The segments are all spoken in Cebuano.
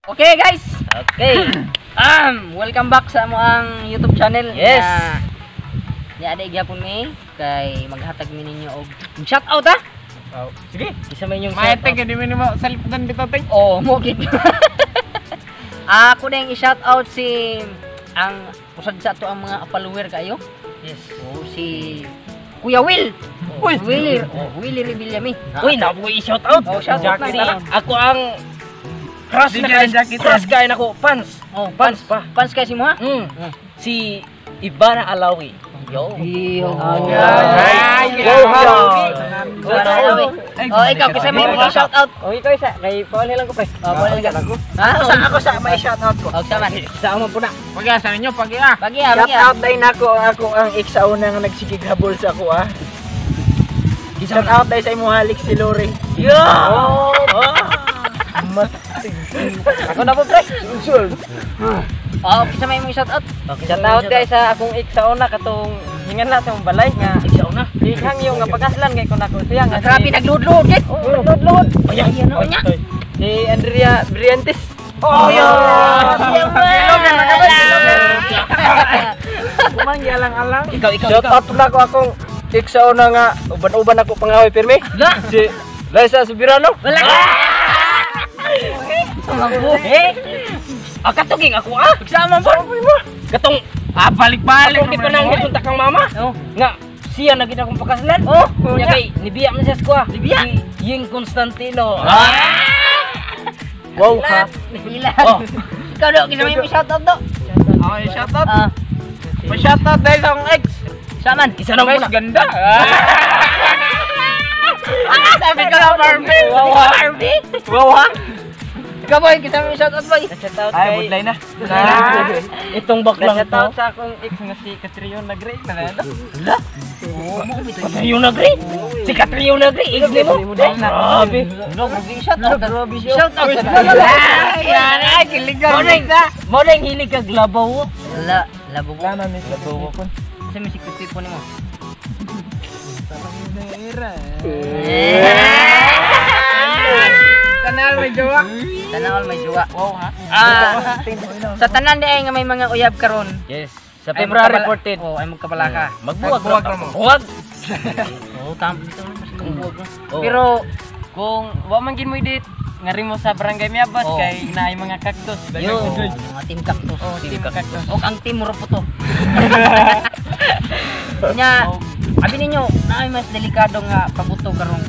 Okay, guys. Okay. Welcome back sa among YouTube channel. Yes. Nya ada gyapon mi kay maghatag mi ninyo og shout out ha. Oh, sige. Isa man yung Maete kay di mo salipdan bitaw, ting. Oh, mo gid. Ako ding i-shout out si ang usad sa ato ang mga follower kayo. Yes. Oh, si Kuya Will. Uy! Willie, oh, Willie Revillame. Uy, nabuhay i-shout out. Oh, shout out Si na. ako ang crush na Di kay dyan, Jackie. Crush kay nako fans. Oh, Fans pa. Fans kay si mo ha? Si Ivana Alawi. Yo. Iyo. Ay, Wow, ha. Ivana Alawi. Oh, ikaw kasi may mga shout out. Oh, ikaw isa kay Paul lang ko, pre. Oh, boleh ka. Ha? Sa ako sa may shout out ko. Og sama. Sa amo po na. Pag sa ninyo, pag ah. Bagi ah, Shout bagi ah. out day nako ang ako ang ex sa una nga nagsigig habol sa ako ah. Shout out day sa imong halik si Lori. Yo! Oh. Ako na po, pre. Oh, kinsa may imong shout out? Shout out guys sa akong ex sa una katong hingan na sa imong balay nga Ex sa una. Ihang yung nga pag-aslan kay kun ako siya nga. Grabe nagludlud gid. Oh, nagludlud. Ay, ano nya? Si Andrea Briantes. Oh, yo. Kumang alang-alang. Ikaw, ikaw, Shout ikaw. out na ako akong ex sa una nga uban-uban ako pangaway pirmi. La. Si Liza Subirano. Wala. Eh? Ah, katuging ako ah. Sama po. Katong Ah, balik-balik. atong gipananghit unta kang mama. Oh. Nga siya na gid akong pakaslan. Oh, Nya kay nibiya man siya sa kuha. Nibiya? Si Ying Constantino. Wow ha. Ilan. Oh. Ikaw do, kinsa may imong shout out do? Okay, shout out. Ah, Pa-shout out dahil sa akong ex. saman. Isa na Guys, muna. ganda. Ah, sabi ko na, Barbie. Wow, ha. Barbie. Wow ha. Ikaw boy, kinsa may shout out boy? Shout out Ay, kay budlay na. Itong baklang Shout to. out sa akong ex nga si Catriona Gray. Hala. Catriona Gray. Si Catriona Gray, ex nimo. Grabe. No, grabe shout out. Shout out. Yan, ay, kilig ka. Mo nang hilig kag labaw. La, labo ko. Lama miss labaw ko. Sa may secret po nimo. Tanal may jowa. Tanan all may jowa. Wow, ha? Ah, sa tanan di ay nga may mga uyab karon. Yes. Sa Ay, February magkabala- 14. Oh, ay magkabalaka. Magbuwag Magbuwag ra ra mo. Buwag. Oo, tama dito na mas buwag. Oh. Pero Kung wa man gid mo edit, ngari mo sa Barangay Miabas Oh. kay naay mga cactus. Yo. oh, mga team cactus. Oh, team cactus. Og ang team Moroputo. Nya, abi ninyo, naay mas delikado nga pabuto karong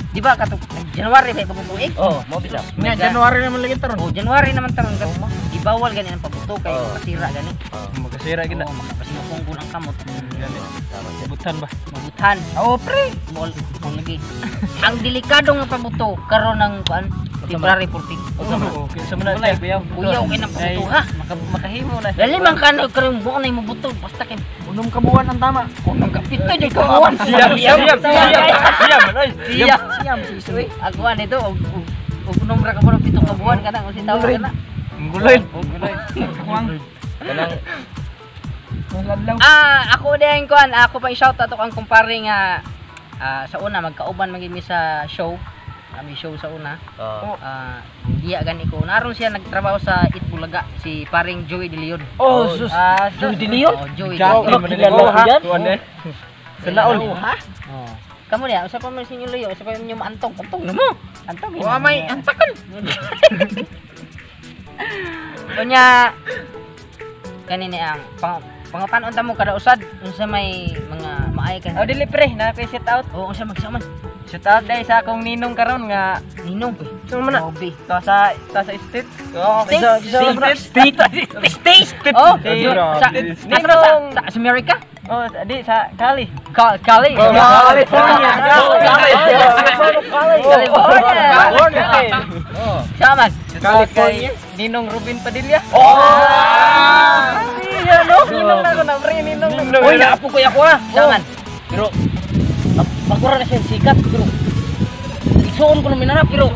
di ba kato January ba bagong tuig? Oh, mo bisa. Nya, January naman lagi taron. Oh, January naman taron kat gibawal gani ang pabuto kay Oh. makasira gani. Magasira gid na. Oh, makapasingapong ang kamot. Butan ba? Mabutan. Oh, pre. Mol mol lagi. Ang delikado nga pabuto karon ng kuan February 14. Okay, sa muna. Wala kuyaw. Kuyaw kay ng pabuto ha. Makahimo na. Dali man kano karon buo na imubuto basta kay Unom ka buwan ang tama. unong ka pito jud ka buwan. Siyam, siyam, siyam, siyam. Ay, Siyam. Siyam si Isoy. Ako an ito og og unom ra ka buwan pito ka buwan kana kung si tawag kana. Ang guloy. Kanang Ah, ako din kuan, ako pa i-shout out ang kumpare nga sa una magkauban man gid mi sa show. Kami show sa una. oh. Ah, diya gani ko. Naron siya nagtrabaho sa Itbulaga si paring Joey De Leon. Oh, sus. Ah, Joey De Leon? Oh, Joey De Jack, Leon. Kilala ko yan. Tuwan eh. Sa laol. Ha? Oh. Kamo niya, usa pa man sa inyo luyo, usa pa man inyo maantog, antog na mo. Antog. Wa may antakan. Unya kanini ang pangapanon ta mo kada usad unsa may mga maay ka. Oh, dili pre, na ko shout out. Oh, unsa magsaman? Shout out dai sa akong ninong karon nga Ninong. Sino man na? Grabe. To sa state. Oh, State? State. State. Oh, Grabe. sa asa sa America? Oh, di sa Cali. Cali. California. California. California. Saman. Shout out kay Ninong Ruben Padilla. Oh! Iya no, ninong na ko na pre, ninong na. Uy, naapo ko ako ah. Saman. Pero bakura na siya sikat pero isuon ko naman na pero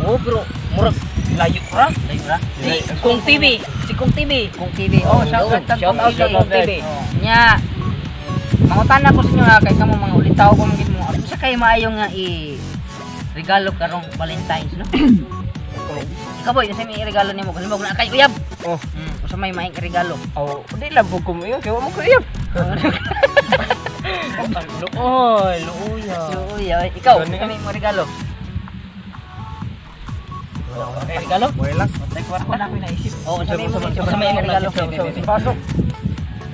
oh pero murag layo ra. Layo ra. Si Kong TV, si Kong TV. Kung TV. Oh, shout out Shout out sa Kong TV. Nya. Mangutana ko sa inyo ha, kay kamo mga ulitaw ko mga mo. Unsa kay maayo nga i regalo karong Valentine's no? Ikaw boy, unsa may regalo nimo? Halimbawa naa kay uyab. Oh. Unsa may maayong regalo? Oh, di lang po ko mo kay wa mo ko uyab. Luoy, luoya. Luoy, ay. Ikaw, Gani. unsa may imong regalo? Regalo? Wala lang. Ako na ako'y naisip. Oh, unsa may imong Unsa may imong regalo? Pasok.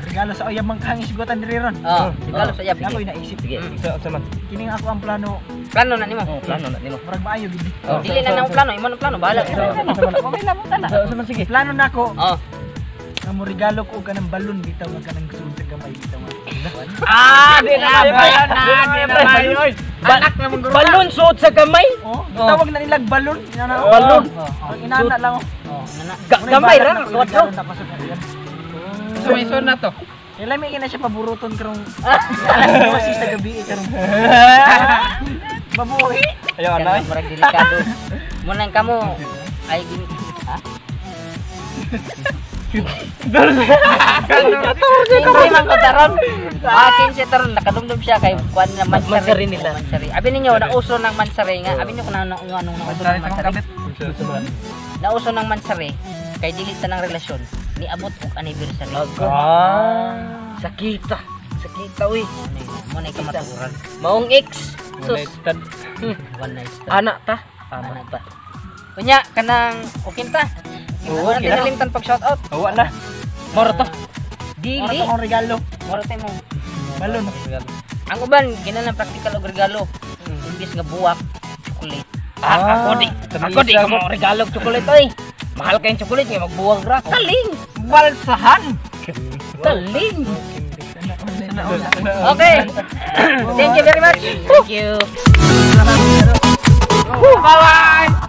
Regalo sa uyab mang kangisgutan diri ron. Oh, regalo sa uyab. Ako Sige. naisip. Sige. Sa man. Kini nga ako ang plano, Plano na nimo. Oh, plano na nimo. murag maayo gid. Oh, dili na nang plano, imo nang plano, bahala. Sa man sige. Plano nako Oh. nga mo regalo ko og kanang balon bitaw nga kanang sud sa gamay bitaw nga. Ah, di na ba? Di na ba? Anak na mong Balon suot sa gamay. Oh, tawag na nilag balon. Inana. Balon. Ang inana lang oh. Oh, nana. Gamay ra kwadro. Sa may son na to. Kailan may na siya paburuton karong alas 12 sa gabi eh, karong. Babuhi. Ayaw na. Kanang murag delikado. Munang kamo ay gin ha? Hindi man ko taron. Akin siya taron nakadumdum siya kay kuan na mansari. Mansari nila. Oh, mansari. Abi ninyo nauso ng mansari nga. Abi ninyo kung ano anong nauso ng mansari. Nauso ng mansari kay dili ta ng relasyon niabot og anniversary. Ah. Sakita. Sakita uy. Mo na kamatuoran. Maong ex. Sus. One night stand. Ana ta. Ana ta. Unya kanang okay ta. Oo, Wala okay na. nalimtan pag shout out. Awa na. Moro to. Dili. Mura to akong regalo. Mura tayo mo. Balon. Ang uban kinahanglan practical og regalo. Imbis nga buwak, chocolate. Ah, ako di. Ako di ko mo regalo og chocolate oy. Mahal kayong chocolate nga magbuwag ra. Kaling. Balsahan. Kaling. Okay. Thank you very much. Thank you. Bye-bye.